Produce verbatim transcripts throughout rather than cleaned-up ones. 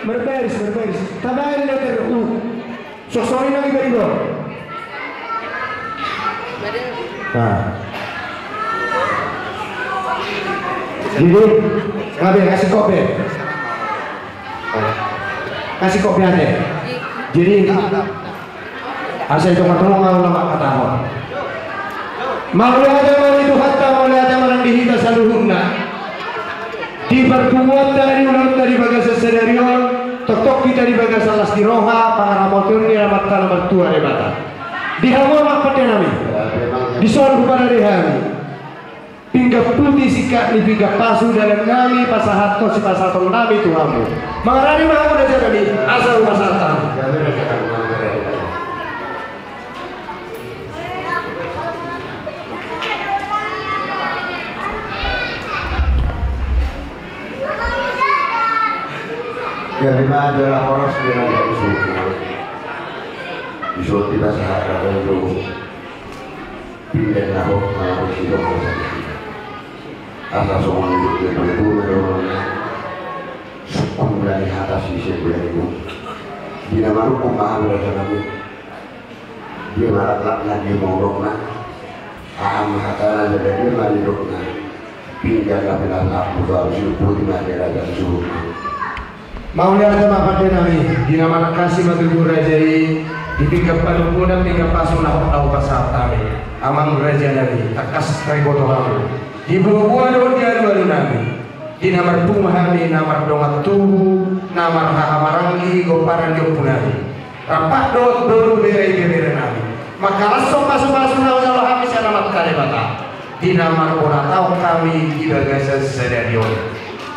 Marbaris, marbaris. Tabaen letter U. Sosori lagi bari do. Nah. Jadi, ngabe kasih kopi. Kasih kopi ate. Jadi, asa i tonga-tonga ulaon na mangkatahon. Mauliate ma di Tuhanta, mauliate ma nang di hita saluhutna. Di parpunguanta, di ulaonta di bagasan sadari on, tongtong hita di bagasan las ni roha, pangaramotion ni Amanta na martua Debata. Di hamu amang pande nami, dison huparade hami pinggan puti singkat ni pinggan pasu, dalan nami pasahathon sipasahaton nami tu hamu. Mangarade ma hamu raja nami, asa hupasahat hamu. Jadi ma jala horas dengan yang suka. Dison dipasahat raja tu. Pindah na hot na harus hidup. Asa songon hidup dia dua dua dua. Sukun dari atas isi dia itu. Di nama rukun mahal raja nami. Dia marak lakna dia mau rokna. Aham hatana jadi dia mari rokna. Pinggan na pinasahapmu tu ahu, silumpur di mari raja suhutna. Mauliate ma pande nami, di na marangkasi ma tutu raja i, di pinggan panungkunan pinggan pasu na hot na hupasahat hami. Amang raja nami, tangkas na diboto hamu. Di buabua dohot di alualu nami. Di na marpungu hami na mardongan tubu, na marhahamaranggi gomparan ni ompu nami. Rap dohot boru bere ibebere nami. Mangkalashon pasupasu na hujalo hami sian Amanta Debata. Di na marbona taon hami di bagasan sadari on.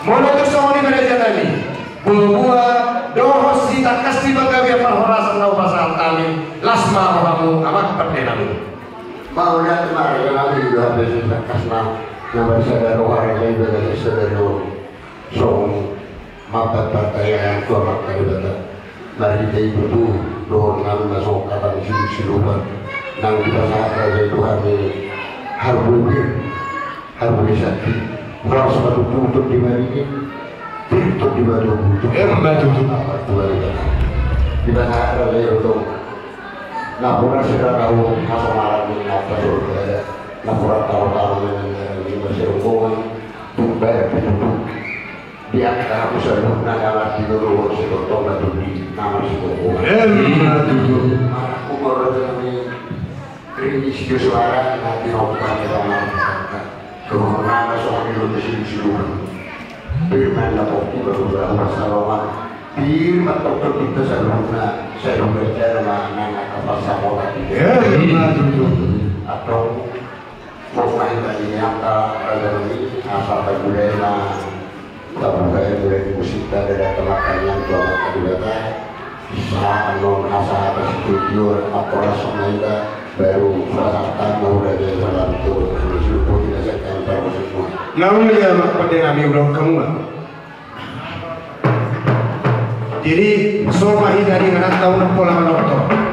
Molo tung songon i ma raja nami. Buabua dohot sitangkas ni panggabean parhorasan na hupasahat hami. Las ma rohamu amang pande nami. Mauliate ma raja nami, di hape sitangkas na na marsada roha raja i bagasan sadari on. Songon mampat partangiangan tu Amanta Debata. Marhite i tutu dohonon nami ma songon hata ni silupan. Nang dipasahat raja i tu hami harbue pir, harbue santi. Horas ma tutu tondi marinir, pir tondi matogu. Emma tutu. Amanta Debata. Dipasahat raja i tu napuran sira tahu hasomaran ni nata surga. Napuran tahu-tahu dengan masyarakat. Tumbayar pitutu. Di angka hamu saluhutna na martinodohon sitongtong na tutu na marsitongtong. Emma tutu. Marhumor raja nami. Ringgit sitio suara na tinompa ni tama. Kehormatan songon i do di sini siluman. Firman na pokki baru baru salongan. Firman tongtong kita saluhutna. Saluhutna jana ma nang angka parsamotan. Emma tutu. Atau Pokokna hita di angka raja nami, asa pagulai na tabuka i mulai musikta dari teman-teman tua makan dibata. Sa anon asa atas video apa rasanya kita baru perasaan mau raja salam turun kami suruh tidak saya tahu semua. Lalu ya mak pada nami ulang kamu mak. Jadi so ma hita di mana tahu pola manortor.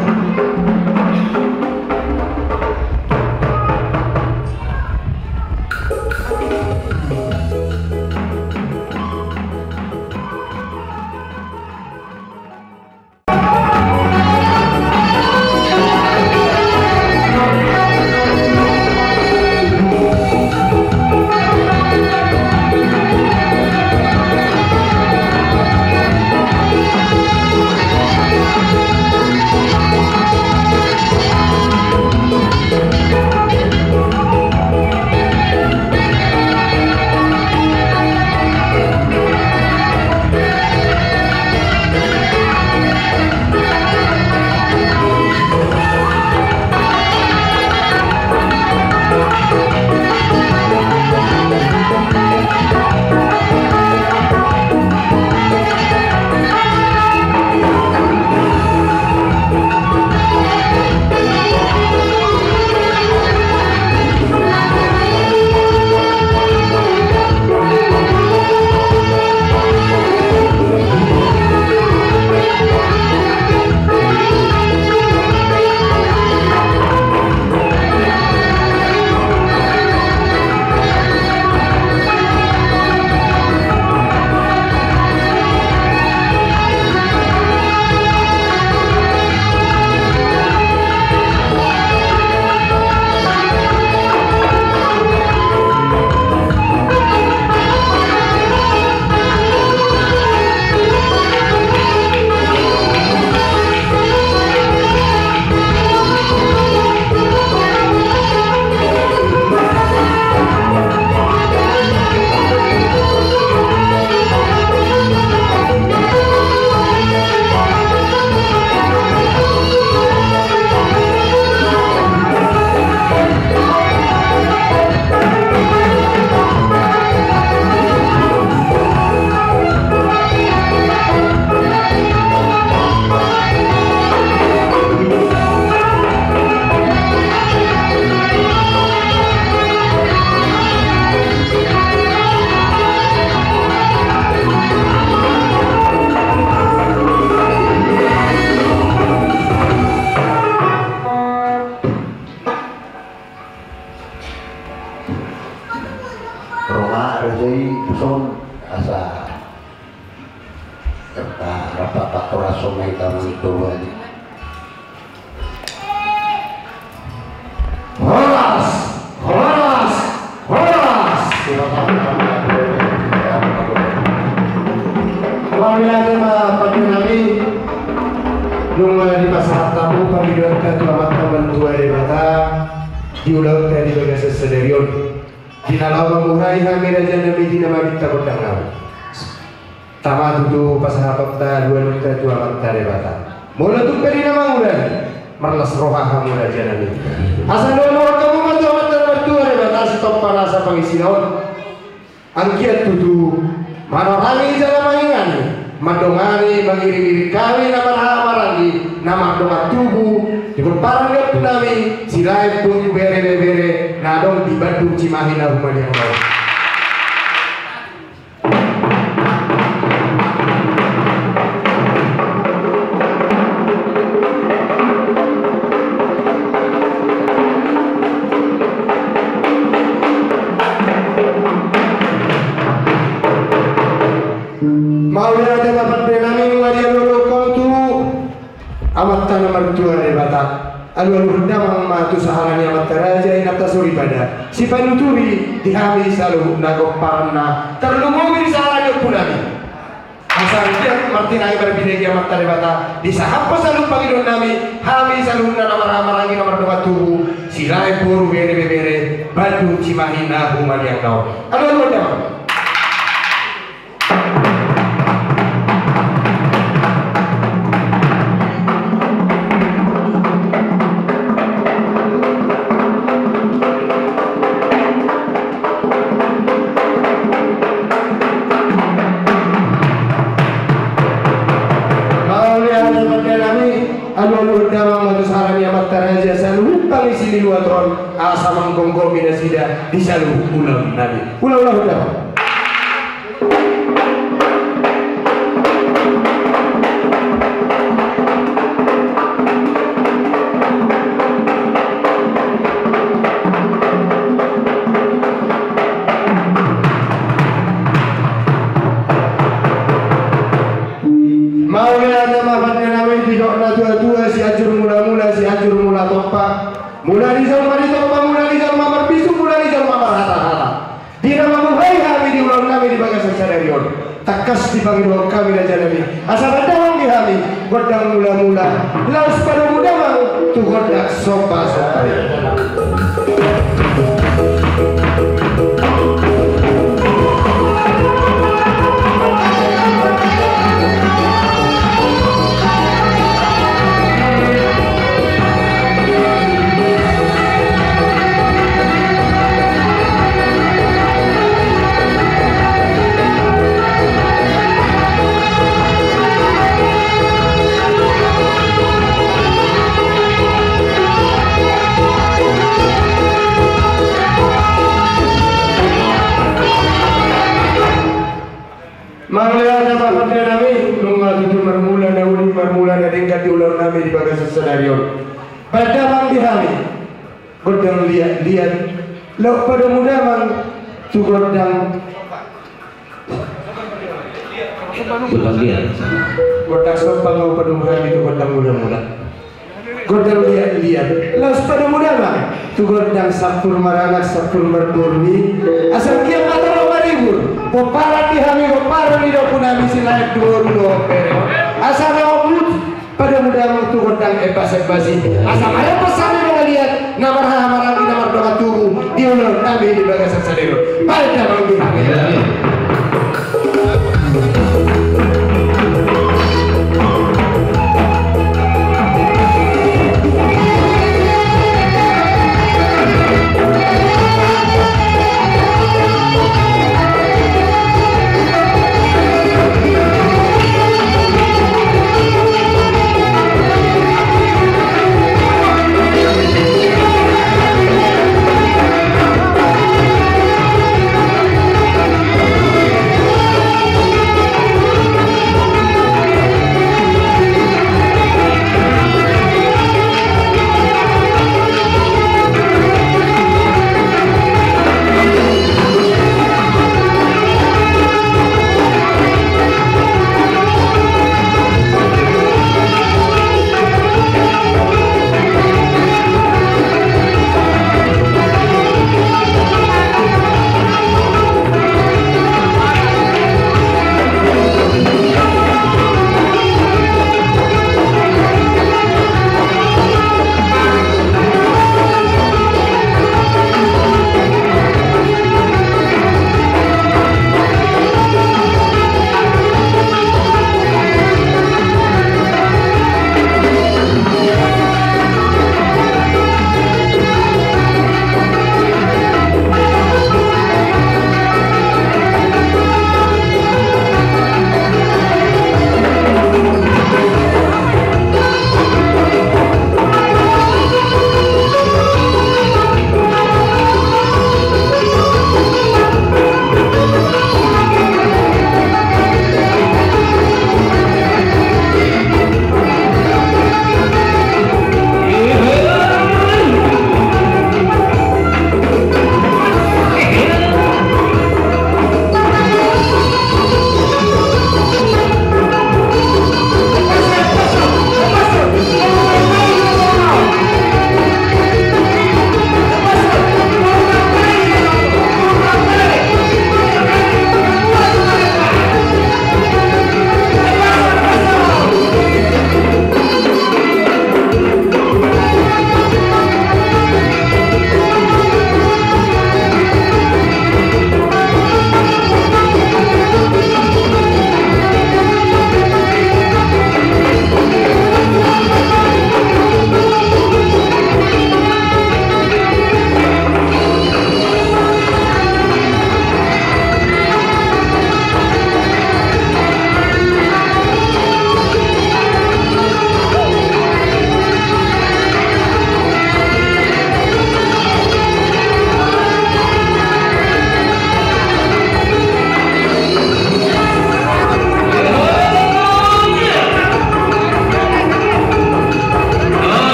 Ro ma raja i tuson asa. Rap, rap, rap, rap, horas, songon i, tamu itu, bani. Horas, horas, horas. Mauliate ma pande nami. Nunga dipasahat hamu pangidoanta tu Amanta Martua Debata di ulaonta di bagasan sadari on. Di na laho mangulahon hami raja nami, di na maminta gondang nami. Tama tutu pasahatonta alualunta tu Amanta Debata. Molo tung pe di na mangulahon, marlas roha hamu raja nami. Asa dohonon hamu ma tu Amanta Martua Debata sitompa nasa pangisina on. Anggiat tutu manorangi jala mangingani, mandongani, mangiring-iring hami na marhahamaranggi, na mardongan tubu, di pomparan ni ompu nami Silaen boru bere bebere na adong di Bandung Cimahi na humaliang on. Mauliate ma pande nami, nunga dialualuhon tu Amanta na Martua Debata. Alualuhon damang ma tu sahala ni amanta raja, inanta soripada, sipanuturi di hami saluhutna pomparanna, tarlumobi di sahala ni ompu nami. Asa anggiat martinangi marbinege Amanta Debata, disahaphon saluhut pangidoan nami, hami saluhutna na marhahamaranggi na mardongan tubu, Silaen boru bere bebere, Bandung Cimahi na humaliang on. Alualuhon damang. Mauliate ma pande nami, alualuhon damang ma tu sahala ni amanta raja saluhut pangisi ni luat on, asa manggomgomi nasida di saluhut ulaon nami. Ulaulahon damang. Mauliate ma pande nami, didok natuatua, Sianjur Mulamula, Sianjur Mula Tompa. Mula ni jolma ni tompa, mula ni jolma marbisuk, mula ni jolma marhatahata. Di na mambuhai hami di ulaon nami di bagasan sadari on, tangkas dipangidohon hami raja nami, asa bahen damang di hami gondang mulamula, laos padomu damang tu gondang sombasomba. Mauliate ma pande nami, nunga tutu marmula na uli, marmula na denggan di ulaon nami di bagasan sadari on. Bahen damang di hami gondang liatliat, laos padomu damang tu gondang, gondang liat. Gondang somba ma padomu hami tu gondang mulamula. Gondang liatliat, laos padomu damang tu gondang sampur maranak sampur marboru i. Asa anggiat ma torop maribur pomparan di hami, pomparan ni ompu nami Silaen boru dohot bere on. Asa na ompu, padomu damang tu gondang embasembas i. Asa marembas hami mangaliat na marhahamaranggi na mardongan tubu di ulaon nami di bagasan sadari on. Bahen damang di hami.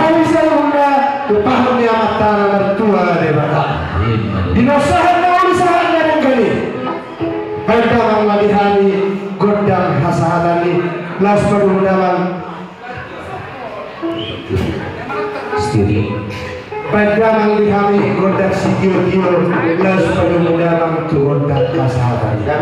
Bisa ibana, tumpahon ni Amanta na martua Debata. Di na sahat na uli sahat na denggan i. Baen damang ma di hami gondang hasahatan i, laos padomu damang. Studio. Baen damang di hami gondang sitio-tio, laos padomu damang tu gondang hasahatan i.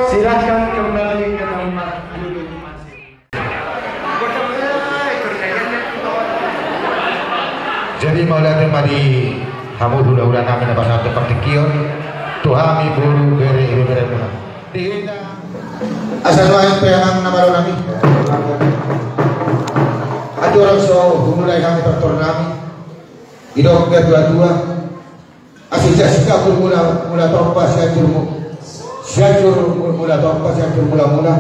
Silakan kembali ke tempat duduk masing-masing. Jadi mauliate ma di hamu hulahula nami na pasahat partingkian, tu hami boru, bere, ibebere muna. Di hita asa nuaeng pe amang na malo nami, andorang so humulai hami partor nami, didok natuatua, asi sian Sitanggur mula, mula tompa, Sianjur mu-, Sianjur mu-, mula tompa, Sianjur mula mula.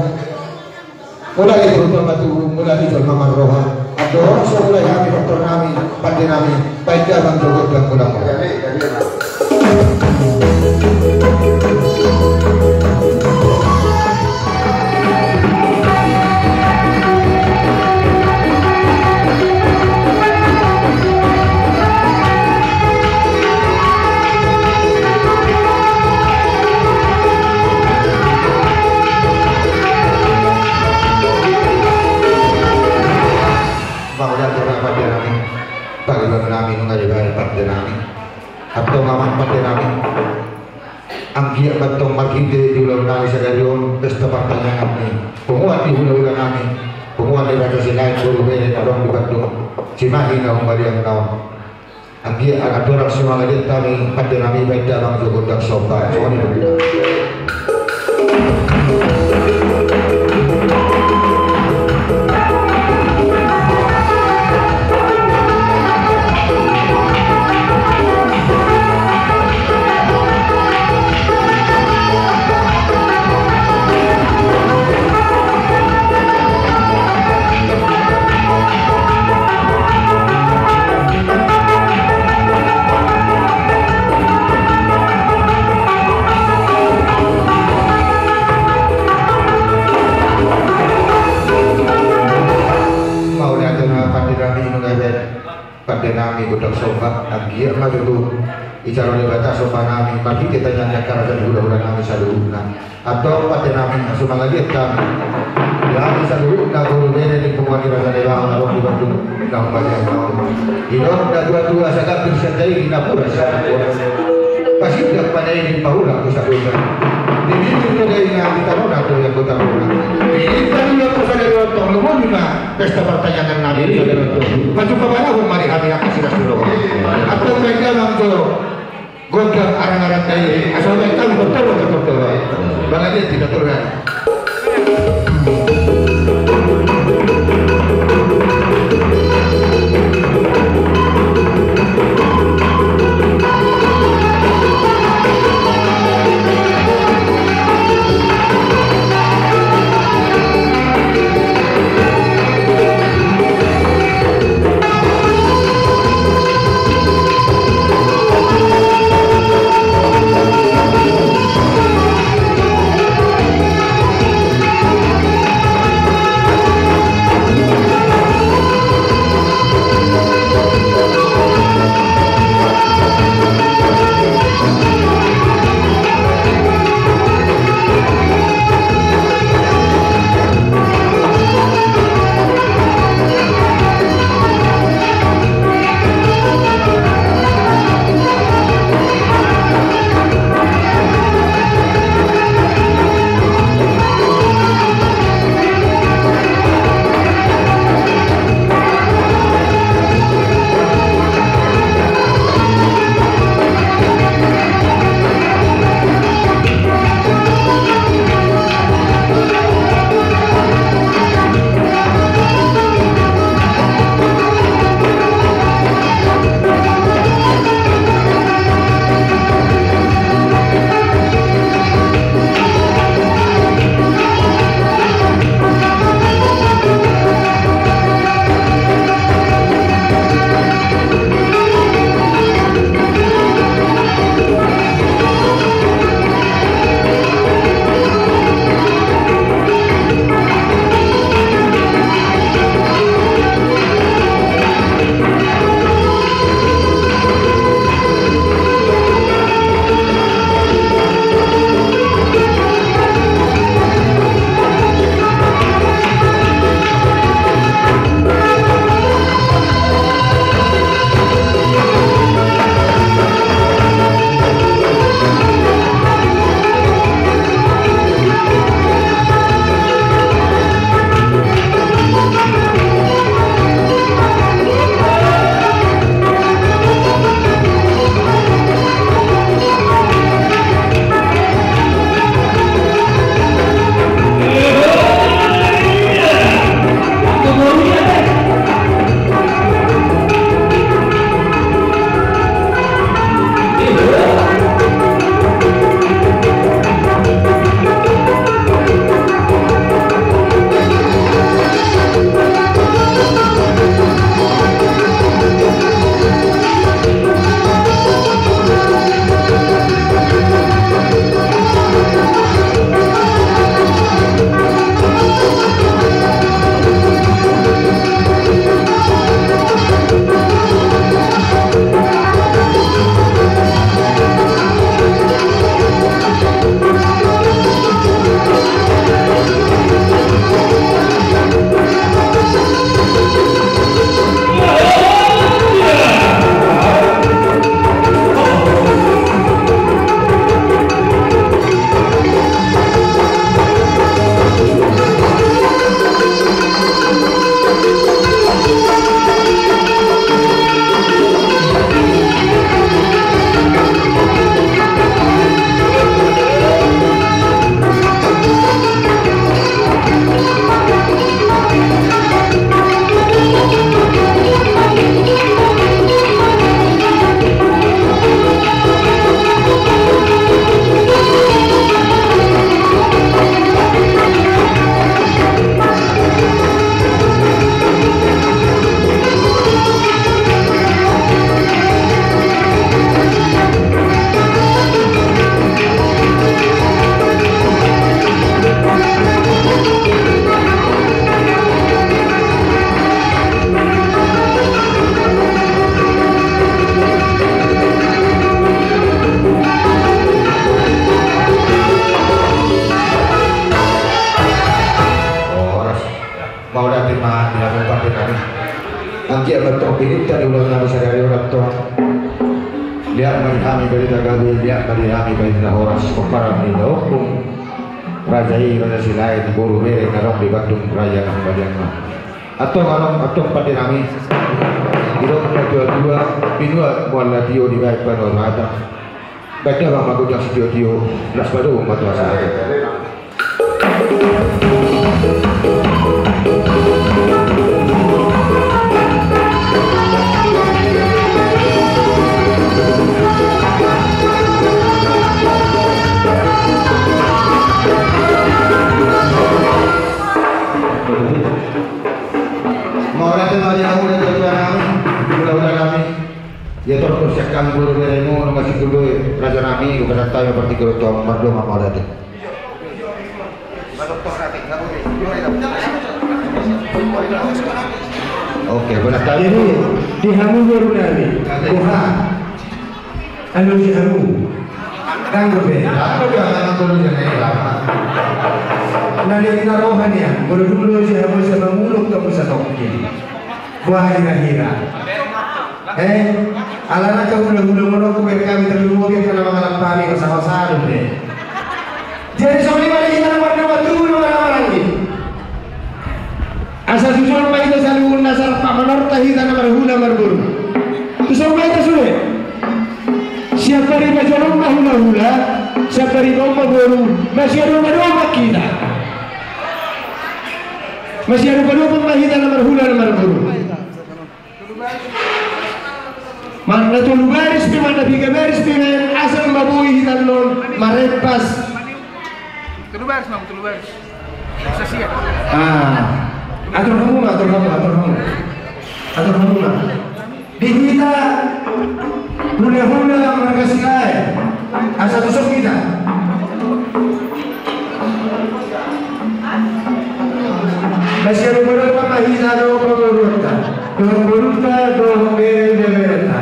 Mula ni jolma matubu, mula ni jolma marroha. Andorang so mulai hami partor nami, pande nami, baen damang jo gondang mula mula. Mauliate ma pande nami, panggilan nami nunga dibaen pande nami. Antong amang pande nami. Anggiat ma antong marhite di ulaon nami sadari on, pesta partangiangan ni punguan ni hulahula nami, punguan ni Raja Silaen, boru bere na adong di Bandung, Cimahi na humaliang na on. Anggiat andorang so mangaliat hami pande nami, baen damang jo gondang somba. Songon i ma. Mauliate ma pande nami, nunga dibaen pande nami gondang somba. Anggiat ma tutu dijalo Debata somba nami marhite tangiang ni angka raja ni hulahula nami saluhutna. Antong pande nami, asa mangaliat hami di hami saluhutna boru bere ni punguan ni Raja Naibaho na adong di Bandung na humaliang na on. Didok natuatua, sagambir sian dairi, napuran sian napuran, pasindak ma na i, dipaulak tu sadosa. Di bibir do daina, di tanona do ianggo tanona. Di bibir do ianggo tanona. Pesta partangiangan nami. Pajumpa baru mari hami angka silas dulu. Antong baen damang jo gondang arangaran na i. Asa baen hami bertemu, bertemu. Bang Adi, tidak turun. Ima di hamu pande nami. Anggiat ma tong pinta di ulaon nami sadari on tong. Liat ma di hami barita gabe, liat ma di hami barita horas, pomparan ni da Ompung Raja i, Raja Silaen, boru bere na adong di Bandung Raya na humaliang on. Antong, antong pande nami. Didok na tua-tua, pinuat mual na tio dibaen panuat hata. Baen damang ma gondang sitio-tio, las padomu ma tu hasahatan. Mauliate ma di hamu, hula-hula nami. Ia tortor sian hami boru beremu, nunga sindur do i raja nami, hupasahat hami partingkian tu hamu, mardongan ma mauliate. Oke, bona tadi. Jadi, di hamu boru nami, boha? Anu di hamu. Danggo be. Na liat na roha nian, molo dung loja hamu sian mamuluk tu hamu satongkin. Boha hira-hira. Eh, alana angka hula-hula molo hubaen hami tarlumobi angka na mangalap hami, hosa-hosa do be. Jadi songon i ma di hita na marnama tubu na marhaha maranggi. Asa tuson ma hita saluhutna asa rap manorta hita na marhula marboru. Tuson ma hita sude. Sian paribajon on ma hula-hula, sian pariba on ma boru, masiadopan-dopan hita. Masiadopan-dopan ma hita na marhula na marboru. Manang na tolu baris pe, manang na piga baris pe, asa ma boi hita annon marempas. Tolu baris, Mang, tolu baris. Bisa sia. Ah. Atur hamu ma, atur hamu, atur hamu. Atur hamu ma. Di hita hula-hula marga Silaen. Asa tuson hita. Masiadopan-dopan ma hita dohot pamoruonta, dohot borunta, dohot bere-berenta.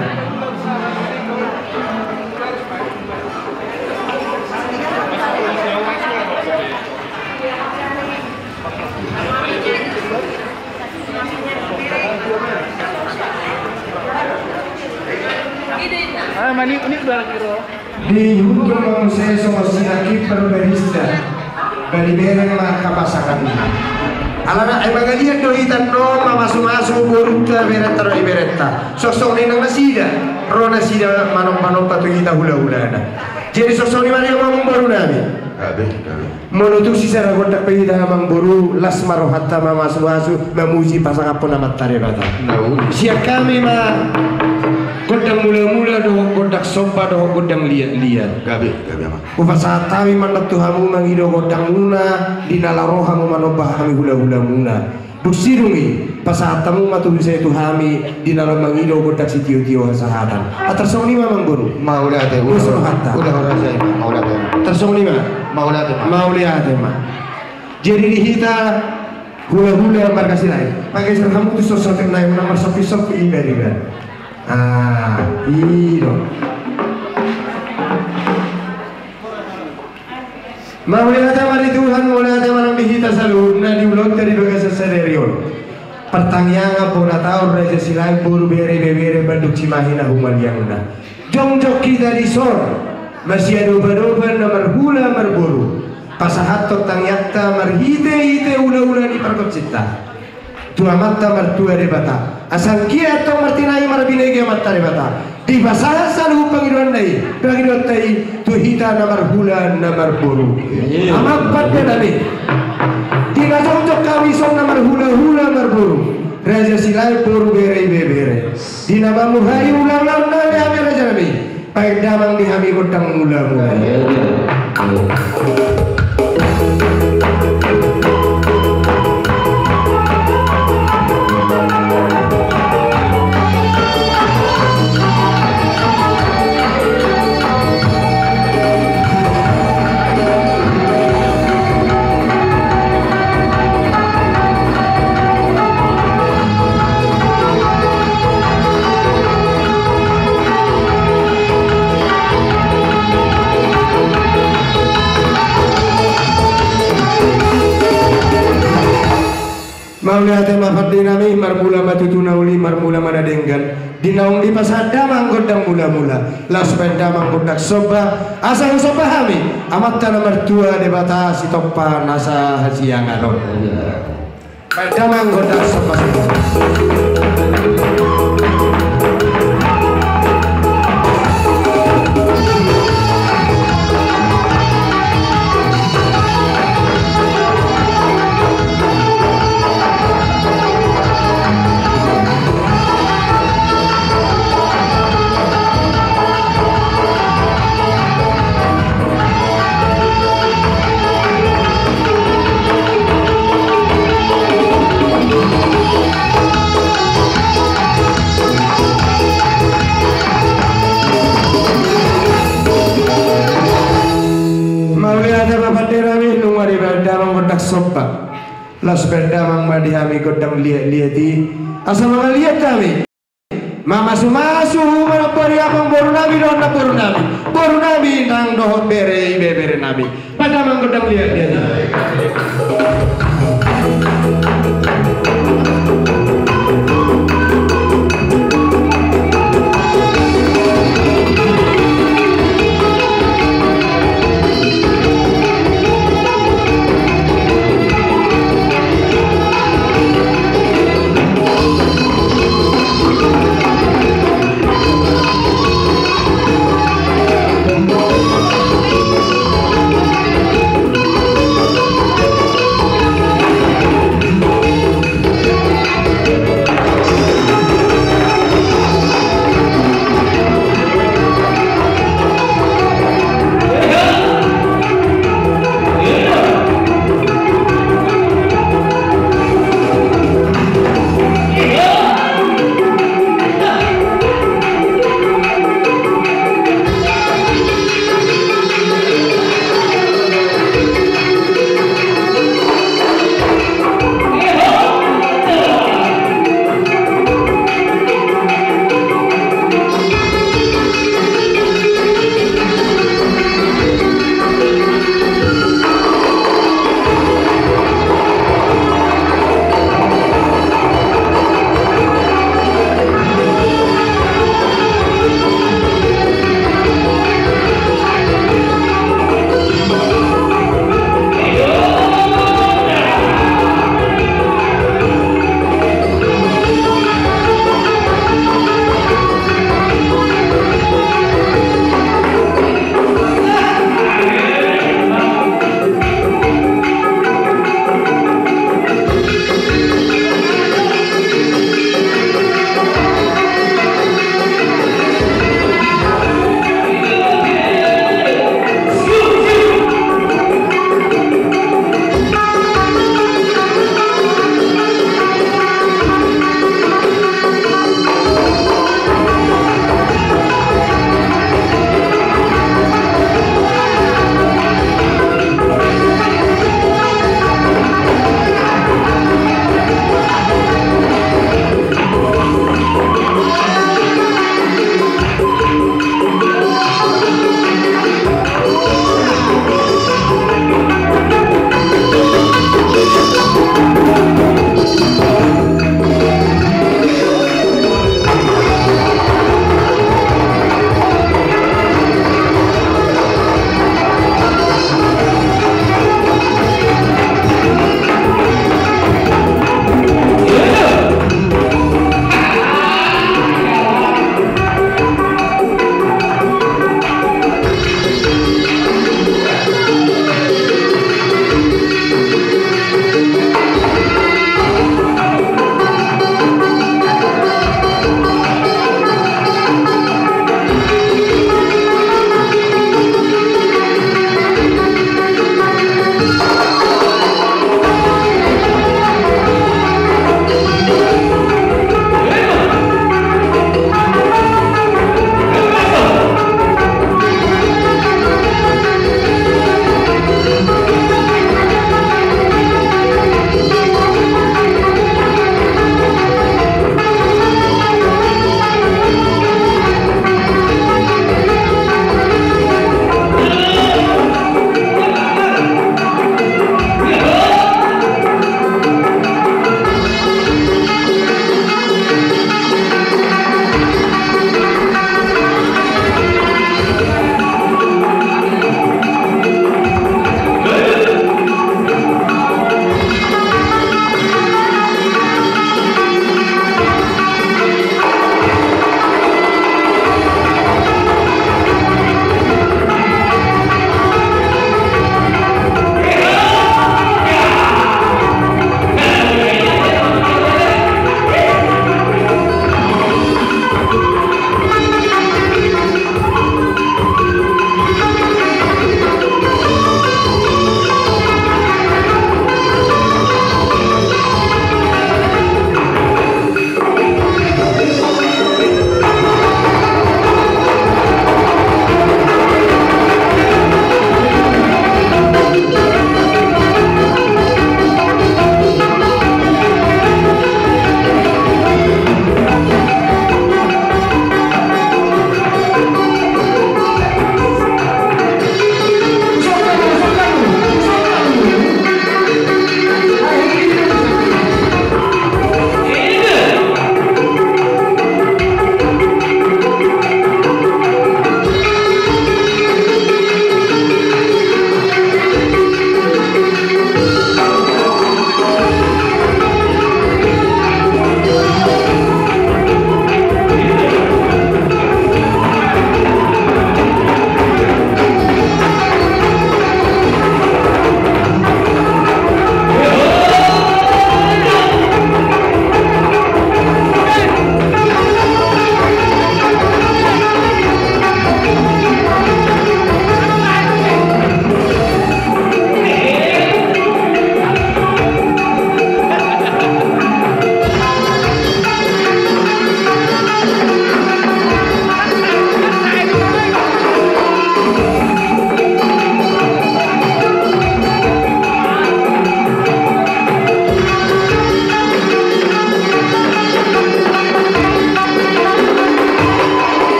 Ah, mani, ini udah lagi, Ro. Dihukum ma muse songon sinakiper barista. Bali bereng ma angka pasangan. Alana, eh, mangaliat do hita annon mamasu-masu borunta, berenta dohot iberenta. Songon i nang nasida, ro nasida manomba-nomba tu hita hula-hulana. Jadi songon i ma di hamu boru nami. Gabe, gabe. Molo tung sisada gondang pe hita amang boru, las ma rohanta mamasu-masu, mamuji pasangaphon Amanta Debata. Sian hami ma gondang mula-mula dohot gondang somba dohot gondang liat-liat. Gabe, gabe amang. Hupasahat hami ma annon tu hamu mangido gondangmuna, di na laho ro hamu manomba hami hula-hulamuna. Dung sidung i, pasahat hamu ma tusi tu hami, di na laho mangido gondang sitio-tio hasahatan. Atar songon i ma amang boru. Mauliate, udah. Udah, udah, udah, mauliate. Atar songon i ma. Mauliate ma. Mauliate ma. Jadi di hita hula-hula marga Silaen. Pageser hamu tu sosok na i, na marsompi-sompi i bariba. Ah, i do. Mauliate ma di Tuhan, mauliate ma nang di hita saluhutna di ulaonta di bagasan sadari on. Partangiangan bona taon Raja Silaen, boru, bere, ibebere, Bandung Cimahi na humaliangna. Jongjong hita dison, masiadopan-dopan na marhula marboru. Pasahathon tangiangta marhite-hite hula-hula ni pargonsinta. Tu Amanta Martua Debata. Asa anggiat tong martinahi marbinege Amanta Debata. Dipasahat saluhut pangidoanna i, pangidoanta i, tu hita na marhula na marboru. Iya. Amang pande nami. Di na jongjong hami dison na marhula-hula marboru. Raja Silaen, boru, bere, ibebere. Di na mamuhai ulaon nami, hami raja nami. Baen damang di hami gondang mula-mula. Mauliate ma pande nami, marmula ma tutu na uli, marmula ma na denggan. Di naung dipasahat damang gondang mula-mula, laos baen damang gondang somba, asa husomba hami Amanta na martua Debata Sitompa nasa hasiangan on. Baen damang gondang somba. Mauliate ma pande nami, nunga dibaen damang gondang somba. Laos baen damang ma di hami gondang liat-liat i, asa mangaliat hami. Mamasu-masu, manampari amangboru nami dohot namboru nami, boru nami nang dohot bere, ibebere nami. Baen damang gondang liat-liat i.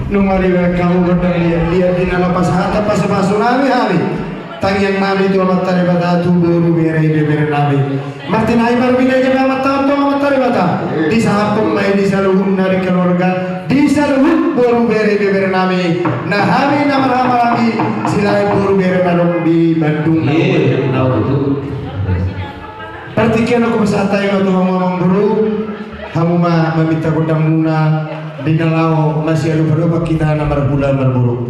Nunga dibaen hamu gondang liat-liat di na laho pasahat pasu-pasu nami hami. Tangiang nami tu Amanta Debata, tu boru, bere, ibebere nami. Martinai marbinege ma Amanta on tu Amanta Debata. Disahaphon ma i di saluhutna di keluarga, di saluhut boru, bere, ibebere nami. Na hami na marhahamaranggi, Silaeb, boru, bere na adong di Bandung. Partingkian on hupasahat hami ma tu hamu amangboru, hamu ma maminta gondangmuna di na laho masiadopadopan hita na marhula marboru.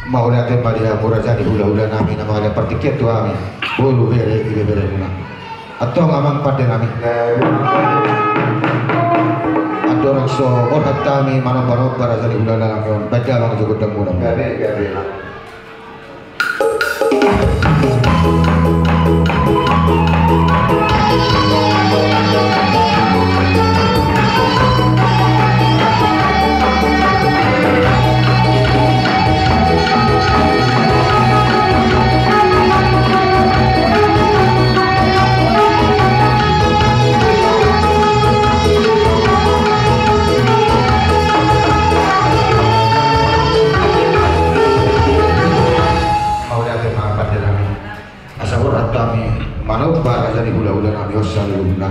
Mauliate ma di hamu raja ni hulahula nami na mangalean partingkian tu hami, boru, bere, ibeberemuna. Antong amang pande nami, andorang so borhat hami manombanomba raja ni hulahula nami on, baen damang jo gondangmuna. Mauliate ma pande nami. Asa borhat hami manomba raja ni hulahula nami on saluhutna.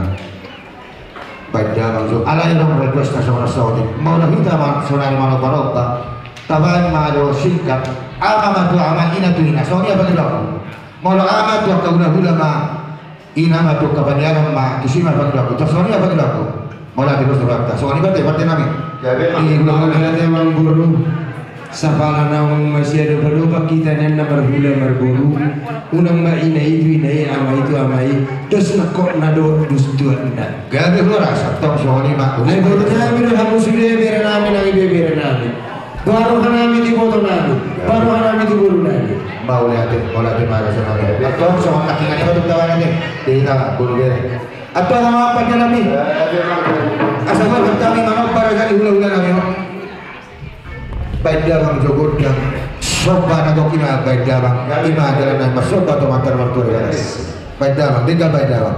Baen damang jo, alai adong request na songon saotik. Molo hita ma sonari manombanomba, tabaen ma do singkat. Ama ma tu ama, ina tu ina, songon i ma pangidoanku. Molo ama tu angka hulahula ma, ina ma tu angka paniaran ma, tusi ma pangidoanku. Tar songon i ma pangidoanku. Molo ate dos tu rata. Songon i ma pande nami. Jadi, hulahula nami, amangboru. Sapala naung masiadopadopan hita nian na marhula marboru, unang ma ina i tu ina i, ama i tu ama i, dos nangkok na dohot dos tuatna. Gabe horas, antong songon i ma. Ai boru nami do hamu sude, bere nami nang ibebere nami. Baen roha nami tu iboto nami, baen roha nami tu boru nami. Mauliate, mauliate ma raja nami. Antong songon nangkiningan i ma tu tawanan i. Di hita boru bere. Antong amang pande nami. Asa borhat hami manomba raja ni hulahula nami on. Baen damang jo gondang. Somba na gok i ma, baen damang. I ma dalan na marsomba tu Amanta na martua di bagas. Baen damang, denggan baen damang.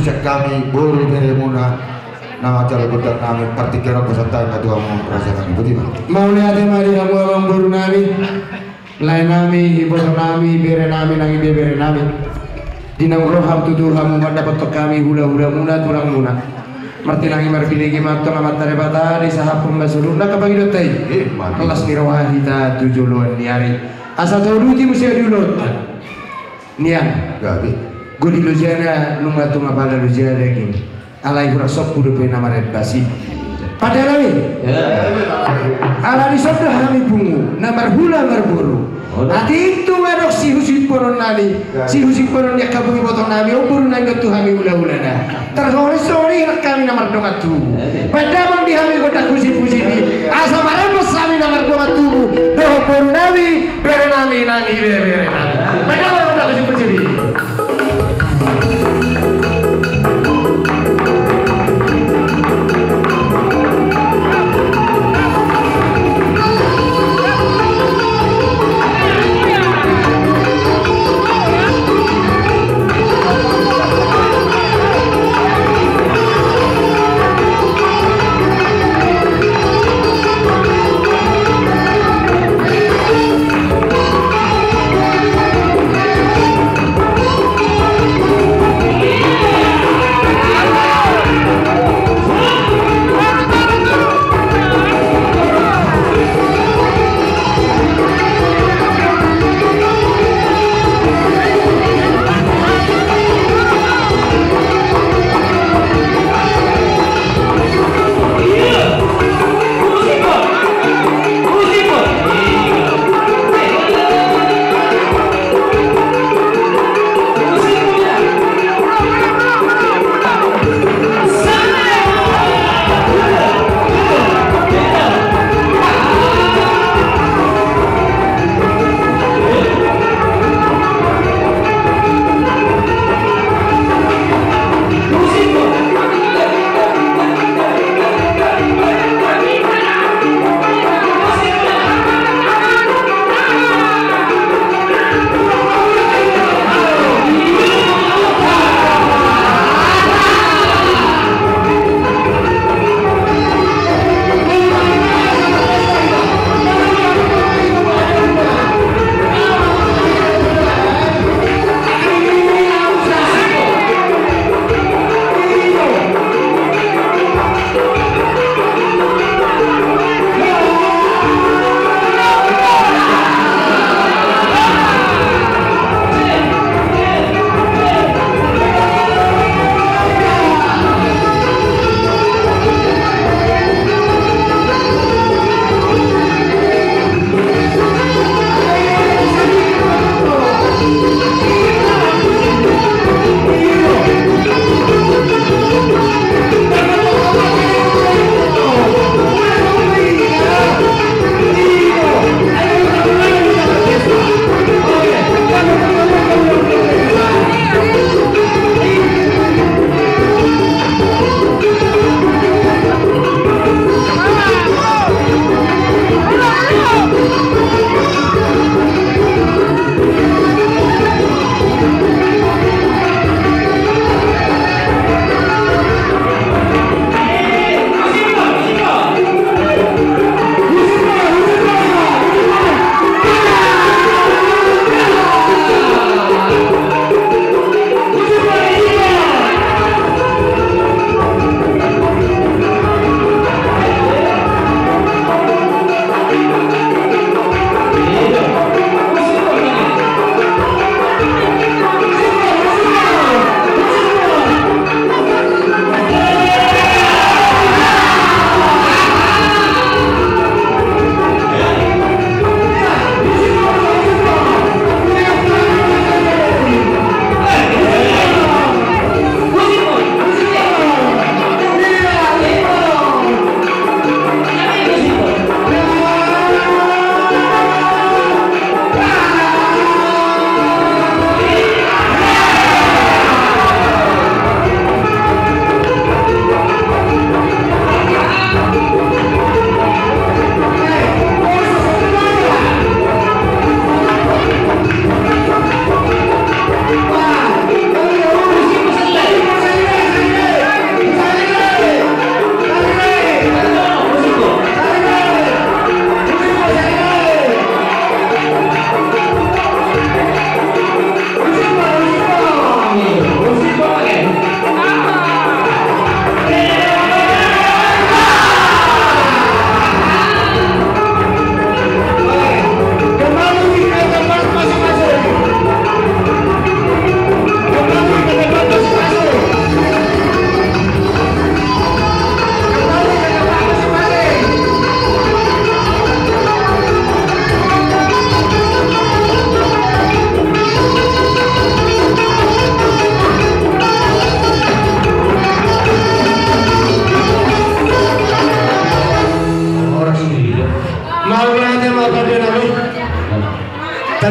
Sian hami boru beremuna na manjalo gondang nami, partingkian on pasahat hami ma tu hamu raja nami. Boti ma. Mauliate ma di hamu amang boru nami, lae nami, iboto nami, bere nami nang ibebere nami. Di naung ro hami tutu hamu mandapothon hami hulahulamuna, tulangmuna. Martinangi marbinege ma antong Amanta Debata, disahaphon ma saluhutna pangidoanta i. Eh, mati. Las ni roha hita tu joloan ni ari. Asa tauduti muse di ulaonta. Nian. Gabe. Godang lojana nunga tung apala loja daging. Alai hurang sombu dope na marembas i. Pande nami. Ya. Ala dison do hami pungu na marhula marboru. Oh. Atik tung adong sihusiphonon nami. Ya. Sihusiphonon ni angka boru ibotong nami, on boru nami do tu hami hulahulana. Tarhori-hori nang hami na mardongan tubu. Baen damang di hami gondang husip-husip i, asa marembas hami na mardongan tubu dohot boru nami, bere nami nang ibebere nami. Baen damang gondang husip-husip i.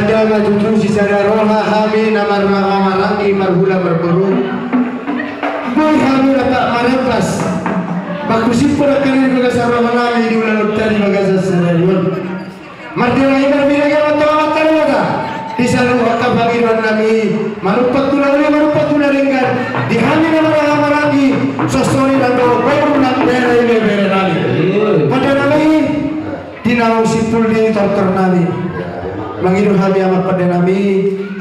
Dama tutu sisada roha hami na marhaha maranggi marhula marboru. Boi hami na tak marempas. Baku simpul akan di bagasan roha nami di ulaon tadi bagasan sadarion. Mardirai marbirage ma tu Amanta Debata. Di saluhut angka pangidoan nami. Marumpat tu na uli marumpat tu na denggan. Di hami na marhaha maranggi. Sosoni nang do baru nang bere bere nami. Pande nami. Di naung simpul di tortor nami. Mangido hami amang pande nami,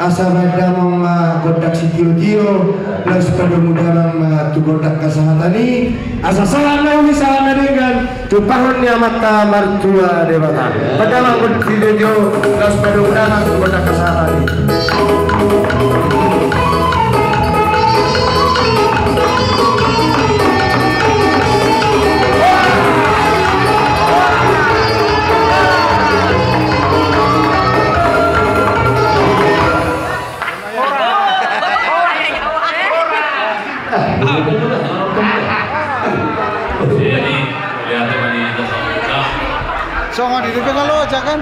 asa baen damang ma gondang sitio-tio, laos padomu damang ma tu gondang hasahatan i, asa sahat na uli sahat na denggan, tu parumaen ni Amanta Martua Debata. Baen damang gondang sitio-tio, laos padomu damang tu gondang hasahatan i. Songon i dope kalau ajakan.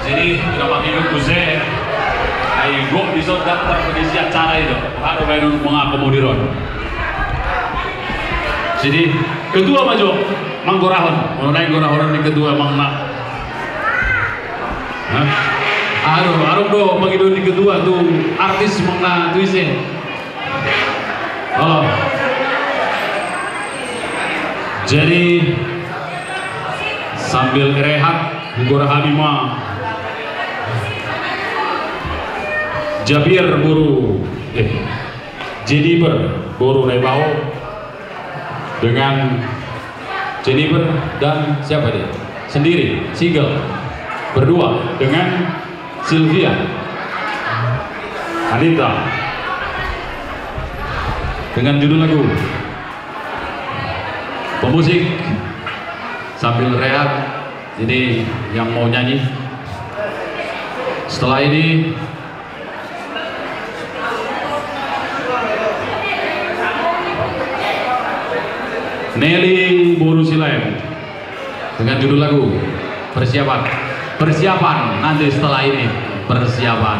Jadi, kenapa hidup gue? Ayo, gue bisa daftar pengisi acara itu. Harus main mengakomodir on. Jadi, ketua maju, manggorahon. Mau naik gorahon di ketua, Mang, nak. Hah? Aduh, aduh, bro, bagi dua di ketua tu artis, Mang, nak, tu ise. Oh. Jadi, sambil rehat, gorahon ma. Javier boru, eh, Jennifer boru Naibaho dengan Jennifer dan siapa dia? Sendiri, single, berdua dengan Sylvia Anita dengan judul lagu. Pemusik sambil rehat, ini yang mau nyanyi. Setelah ini Nelly boru Silaeb dengan judul lagu Persiapan. Persiapan nanti setelah ini. Persiapan.